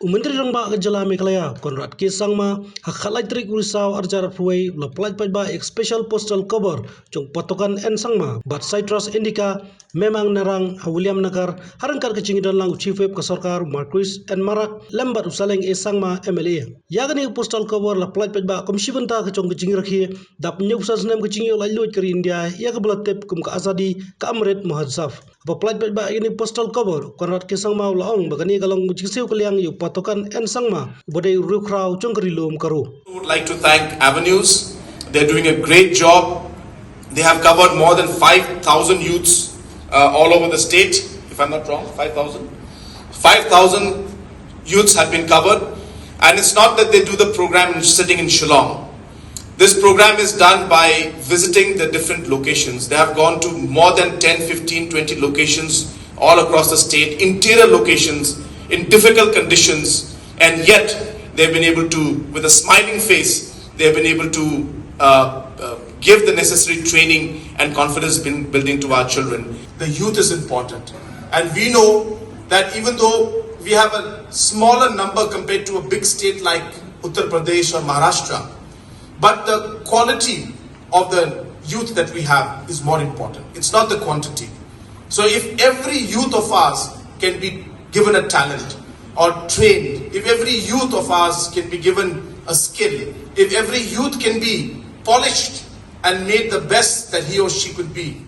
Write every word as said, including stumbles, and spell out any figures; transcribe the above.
U Myntri Rangbah ka jylla Meghalaya, Conrad K Sangma, ha ka lai tarik u Risaw arhajar arphew wei, u la pyllait paidbah ïa ka Special Postal Cover jong u Patokan N Sangma bad Citrus Indica, Memang Narang, ha Williamnagar, ha ryngkat ka jingïadon lang u Chief Whip ka sorkar, Marcuise N Marak, lem bad u Saleng A Sangma, M L A. Ïa kane ka Postal Cover la pyllait paidbah kum shi bynta ka jong ka jingrakhe, dap hynñiew phew san snem ka jingïoh laitluid ka ri India, ïa kaba la tip kum ka Azadi ka Amrit Mahotsav. Haba pyllait paidbah ïa kane ka Postal Cover, u Conrad K Sangma u la ong ba kane ka long ka jingsiew kylliang ïa u Patokan N Sangma, uba dei u riewkhraw jong ka Ri Lum Garo. I would like to thank Avenues. They're doing a great job. They have covered more than five thousand youths, uh, all over the state, if I'm not wrong, five thousand? Five thousand youths have been covered. And it's not that they do the program sitting in Shillong. This program is done by visiting the different locations. They have gone to more than ten, fifteen, twenty locations all across the state, interior locations, in difficult conditions, and yet they've been able to, with a smiling face, they've been able to, uh, uh, give the necessary training and confidence buil-, building to our children. The youth is important. And we know that even though we have a smaller number compared to a big state like Uttar Pradesh or Maharashtra, but the quality of the youth that we have is more important. It's not the quantity. So if every youth of ours can be given a talent or trained, if every youth of ours can be given a skill, if every youth can be polished and made the best that he or she could be,